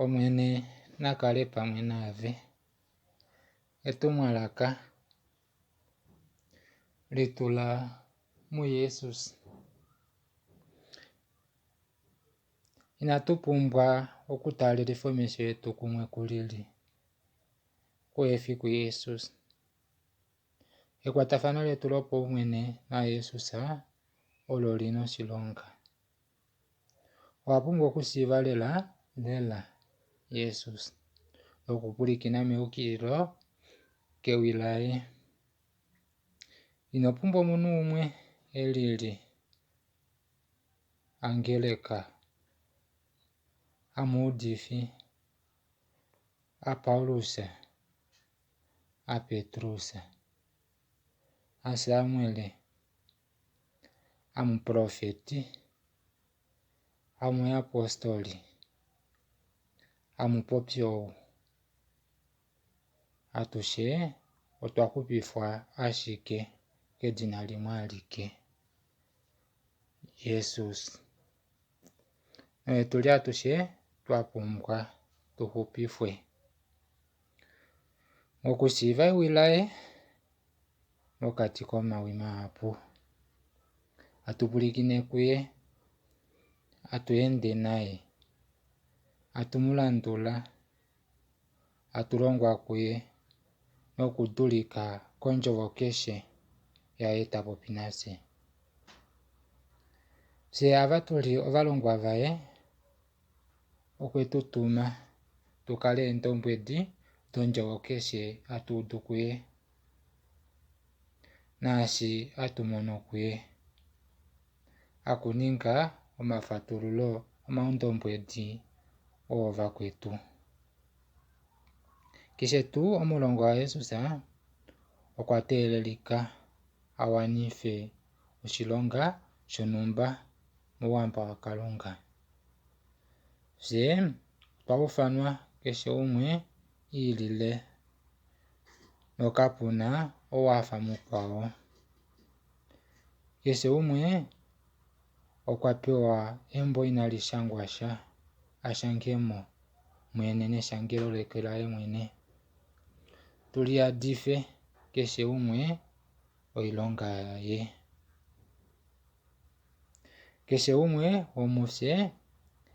Omwene na kale pamwe naave. Etumwalaka litula muJesus. Inatu pumbwa okutaalelifa omesho etu kumwe ku lili, kuhe fi kuJesus. Ekwatafano letu lopaumwene naJesus olo li na oshilonga. Owa pumbwa okushiiva lela lela Jesus nokupwilikina meyukililo kewi laye. Ino pumbwa omunhu umwe e lili, angeleka, amuudifi, aPaulus, aPetrus, aSamuel, amuprofeti, amuyapostoli, amupopi ou. Atushe otwa xupifwa ashike kedina limwe alike, Jesus. Noye tu li atushe twa pumbwa tu xupifwe. Mokushiiva ewi laye mokati komawi mahapu, hatu pwilikine kuye, hatu ende naye, hatu mu landula, hatu longwa kuye nokudulika kondjovo keshe yaye ta popi nafye. Fye ava tu li ovalongwa vaye, okwe tu tuma tu kale eendombwedi dondjovo keshe hatu udu kuye naashi hatu mono kuye. Hakuninga omafatululo omaundombwedi oovakwetu. Keshe tuu omulongwa waJesus okwa teelelika a wanife oshilonga shonhumba mouhamba waKalunga. Fye otwa ufanwa keshe umwe i ilile nokapu na ou a fa mukwao. Keshe umwe okwa pewa embo inali shangwa sha, a shange mo mwene neshangelo leke laye mwene. Tu liyadife keshe umwe oilonga yaye. Keshe umwe womufye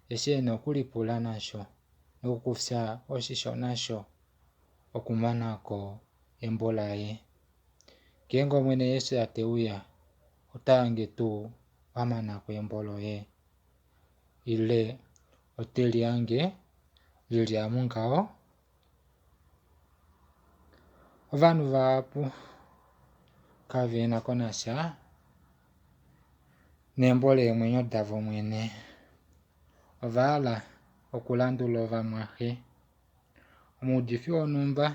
eshi e na okulipula nasho nokufya oshisho nasho okumana ko embo laye. Ngeenge Omwene Jesus te uya, ota hange tuu wa mana ko embo loye ile ote li hange li li amungaho? Ovanhu vahapu kave na ko nasha nembo leemwenyo davo mwene. Ova hala okulandula ovamwaxe, omuudifi wonhumba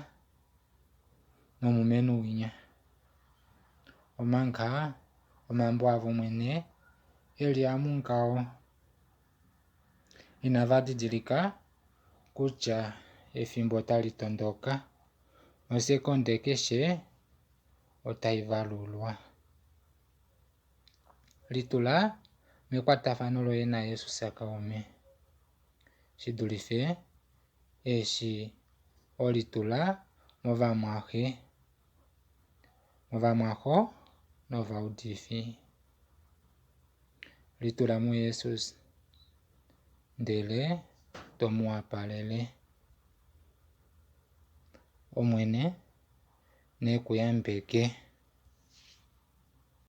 nomumenhu winya, omanga omambo avo mwene e li amungaho. Inava didilika kutya efimbo otali tondoka nosekonde keshe otai valulwa. Litula mekwatafano loye naJesus kaume, shi dulife eshi ho litula movamwaxe, movamwaxo novaudifi. Litula muJesus ndele to mu wapalele. Omwene ne ku yambeke.